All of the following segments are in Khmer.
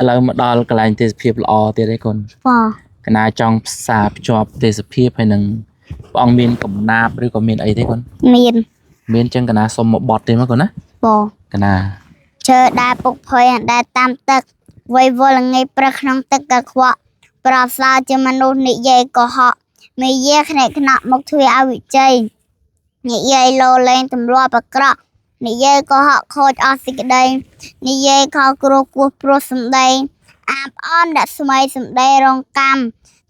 ឥឡូវមកដល់កន្លែងទេសភាពល្អទៀតឯកូន បង កណាចង់ផ្សារភ្ជាប់ទេសភាពហើយនឹងព្រះអង្គមានកំណាព្យឬក៏មានអីទេកូន មាន មានចឹងកណាសុំមកបត់ទេមកកូនណា បង កណា ឈើដែលពុកភុយអណ្ដែតតាមទឹកវ័យវល់ល្ងាចព្រឹកក្នុងទឹកកខ្វក់ប្រសើរជាមនុស្សនិយាយកុហកមេយាខ្នែកខ្នក់មកទ្វាអវិជ័យនិយាយលោលែងទម្លាប់អាក្រក់និយាយកុហកខូចអស់សេចក្តីនិយាយខោគ្រោះគោះព្រោះសម្ដីអាបអន់ដាក់ស្មៃសម្ដីរងកម្ម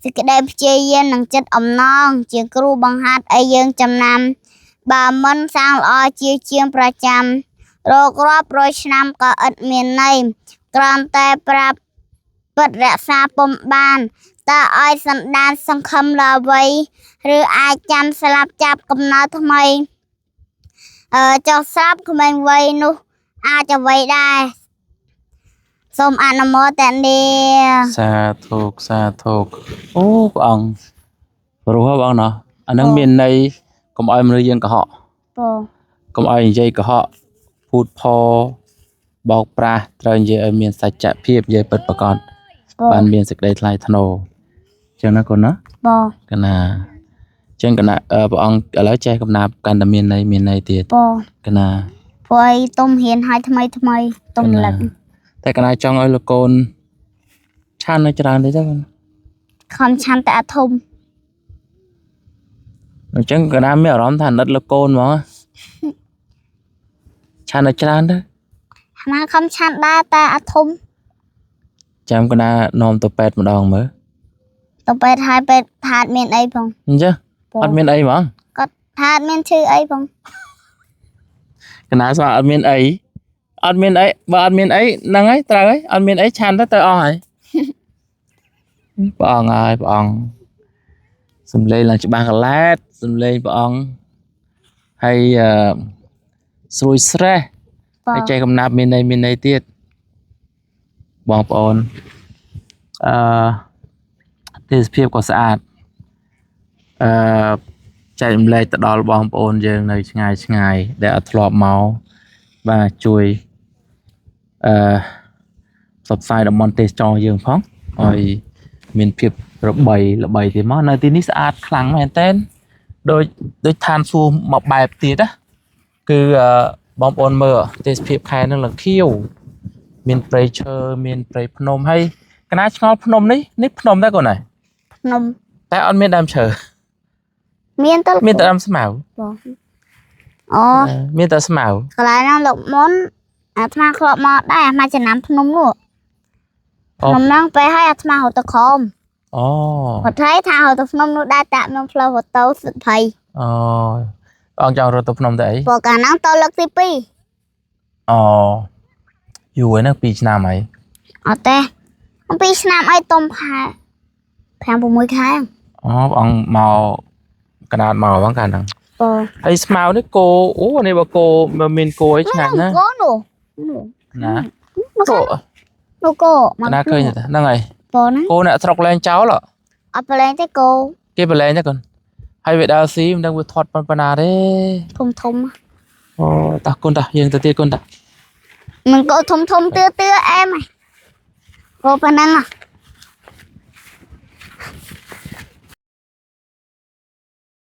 សេចក្តីព្យាយាមនឹងចិត្តអំណងជាគ្រូបង្ហាត់ឲ្យយើងចំណាំបើមិនសាងល្អជាជាងប្រចាំ រោគរាប់រយឆ្នាំក៏ឥតមានន័យគ្រាន់តែប្រាប់ពិតរក្សាពុំបានតើឲ្យសន្តានសង្ឃឹមដល់អ្វីឬអាចចាំស្លាប់ចាប់កំណើតថ្មីអឺចុះស្រាប់ក្មេងវ័យនោះអាចអ្វីដែរសូមអនុមោទនា សាធុសាធុអូព្រះអង្គព្រោះហ៎ព្រះអង្គណោះអានឹងមានន័យកុំឲ្យមនុស្សយើងកុហក បង កុំឲ្យនិយាយកុហកភូតផបោកប្រាស់ត្រូវនិយាយឲ្យមានសច្ចភាពនិយាយពិតប្រាកដ បង បានមានសេចក្តីថ្លៃថ្នូរចឹងណាកូនណា បង កណាចឹងកណាអឺព្រះអង្គឥឡូវចេះកំណាព្យកាន់តែមានន័យមានន័យទៀត បង កណា ព្រោះឲ្យទុំហ៊ានឲ្យថ្មីថ្មីទុំលឹក តែកណាចង់ឲ្យលោកកូនឆាននៅច្រើនតិចទៅកូន ខំឆាន់តែអាធំ អញ្ចឹងកណាមានអារម្មណ៍ថាអាណិតលោកកូនហ្មងឆាននៅច្រើនទៅ អាណាខំឆាន់ដែរតែអាធំ ចាំកណានាំទៅពេទ្យម្ដងមើល ទៅពេទ្យហើយពេទ្យថាអត់មានអីផង អញ្ចឹងអត់មានអីហ្មង គាត់ថាអត់មានឈឺអីផង កណាស្មានអត់មានអីអត់មានអីបើអត់មានអីហ្នឹងហើយត្រូវហើយអត់មានអីឆានទៅទៅអស់ហើយព្រះអង្គហើយព្រះអង្គសំលេងឡើងច្បាស់កលែតសំលេងព្រះអង្គហើយអឺស្រួយស្រេះ បង ហើយចេះកំណាព្យមានន័យមានន័យទៀតបងប្អូនអឺទេសភាពក៏ស្អាតអឺចែករំលែកទៅដល់បងប្អូនយើងនៅឆ្ងាយឆ្ងាយដែលអត់ធ្លាប់មកបាទជួយអឺផ្សព្វផ្សាយតំបន់ទេសចរយើងផងឲ្យមានភាពរបីល្បីទៀតមកនៅទីនេះស្អាតខ្លាំងមែនតើដូចដូចឋានសួគ៌មួយបែបទៀតណាគឺអឺ បងប្អូនមើលទេសភាពខែនឹងលខៀវមានព្រៃឈើមានព្រៃភ្នំហើយកណាឆ្ងល់ភ្នំនេះនេះភ្នំដែរកូនណា ភ្នំ តែអត់មានដើមឈើ មានទៅ មានតែដើមស្មៅ បងអូ មានតែស្មៅ កន្លែងហ្នឹងលោកមុនអាត្មាធ្លាប់មកដែរអាត្មាចំណាំភ្នំនោះ អូ ភ្នំហ្នឹងពេលហើយអាត្មារត់ទៅក្រោម អូ គាត់ថៃថារត់ទៅភ្នំនោះដែរតាក់ក្នុងផ្លូវរត់ទៅសុទ្ធភ័យ អូអង្គចង់រត់ទៅភ្នំទៅអី ព្រោះកាលហ្នឹងទៅលើកទី អូយូរហើយហ្នឹង2ឆ្នាំហើយ 2អត់ទេអំពីឆ្នាំអីទុំផែ5 6ខែ អូអង្គមកកណាតមកហ្នឹងកាលហ្នឹង បង ហើយស្មៅនេះគោអូនេះបើគោបើមានគោអីឆ្ងាញ់ណាស់ គោនោះនោះ ណា នោះ គោ នោះគោ កណាឃើញទេហ្នឹងហើយ បងហ្នឹង គោអ្នកស្រុកលែងចោលហ៎ អត់ប្រឡែងទេគោ គេប្រឡែងទេកូនហើយវាដើរស៊ីមិនដឹងវាធាត់ប៉ុណ្ណាទេ ធំធំ អូតោះកូនតោះយើងទៅទៀតកូនតោះ មិនគោធំធំទឿទឿអែមហ៎គោប៉ុណ្ណឹងហ៎